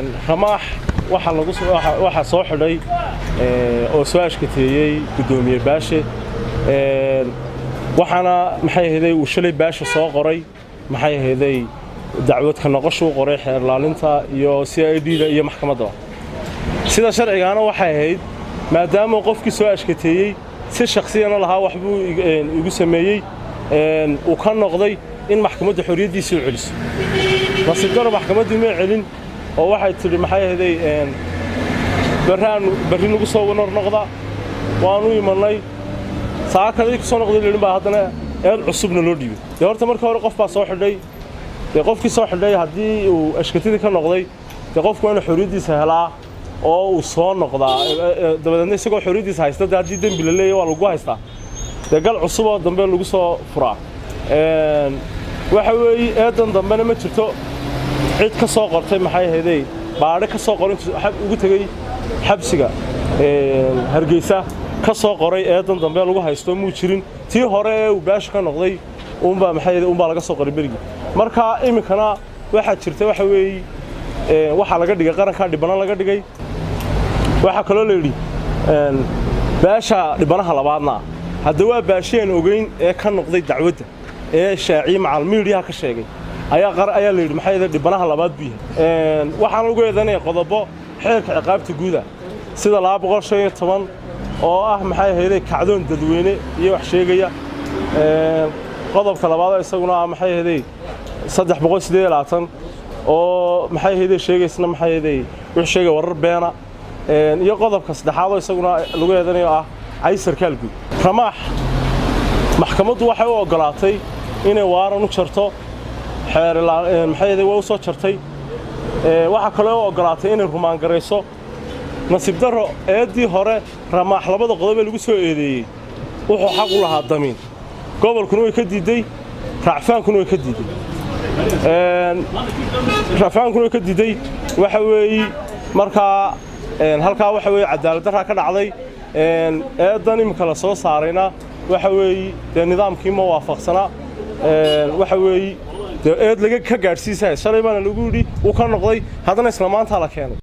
Ramaax waxaa soo xidhay oo soo ashkateeyey guddoomiye Baashe. Waxaana, maxay ahayday, uu shalay Baashe soo qoray, maxay ahayday, dacwad ka noqoshuu qoray xeer ilaalinta iyo CID da iyo maxkamaddaba. Sida sharcigaana waxay ahayd, maadaama qofkii soo ashkateeyey si shakhsiyana lahaa waxbuu igu sameeyey, uu ka noqday, in maxkamaddu xorriyaddiisii u celiso. Nasiib daro, maxkamaddii may celin oo waxay tidhi, maxay ahayday, barraanu barri nagu soo nar noqda. Waanu imannay saakadii ku soo noqday lihin baa haddana eed cusubna loo dhiibay. Dee horta markii hore qof baa soo xidhay. Dee qofkii soo xidhay haddii uu ashkatadii ka noqday, dee qofku waa inuu xorriyaddiisa helaa oo uu soo noqdaa. Dabadeedna isagoo xorriyaddiisa haysta, dee haddii dembi la leeyahy waa lagu haystaa, dee gal cusub oo dambe lagu soo furaa. Waxa weeye, eedan dambena ma jirto cid ka soo qortay, maxay ahaydey, baadhe ka soo qoray intuu ugu tegey xabsiga Hargeysa ka soo qoray eedan dambe lagu haysto muu jirin. Tii hore ee uu Baasha ka noqday uunbaa, maxay ahayd, uunbaa laga soo qoray berigii. Marka iminkana waxaa jirta, waxa weeye, waxaa laga dhigay qarankaa dhibano laga dhigay. Waxaa kaloo la yidhi Baasha dhibanaha labaadna. Hadda waa Baasheen ogeyn ee ka noqday dacwadda ee shaaciye macal miidiyaha ka sheegay ayaa la yidhi, maxay ahayd, dhibanaha labaad buu yahay. Waxaan ugu eedanaya qodobo xeerka ciqaabta guuda, sida 215 oo ah, maxay ahayday, kacdoon dadweyne iyo wax sheegaya. Qodobka labaad isaguna ah, maxay ahayday, 328 oo, maxay ahayday, sheegaysna, maxay ahayday, wuxuu sheegaya warar beena, iyo qodobka saddexaad oo isaguna lagu eedanayo ah caysarkaal guud. Ramaax maxkamaddu waxay u oggolaatay inay waaran u jarto xeer, maxay ahayday, way u soo jartay. Waxaa kaloo u oggolaatay inay rumaangarayso. Nasiib darro, eeddii hore Ramaax labada qodob ee lagu soo eedeeyey wuxuu xaq u lahaa damiin. Gobolkuna way ka diidey, racfaankuna way ka diidey, racfaankuna way ka diiday. Waxa weeye, markaa halkaa waxa weeye cadaalad darraa ka dhacday. Eeddan iminka la soo saarayna waxa weeye dee nidaamkii ma waafaqsana. Waxa weeye dee eed laga ka gaadhsiisaya. Shalay baana lagu yidhi wuu ka noqday, haddana isla maantaa la keenay.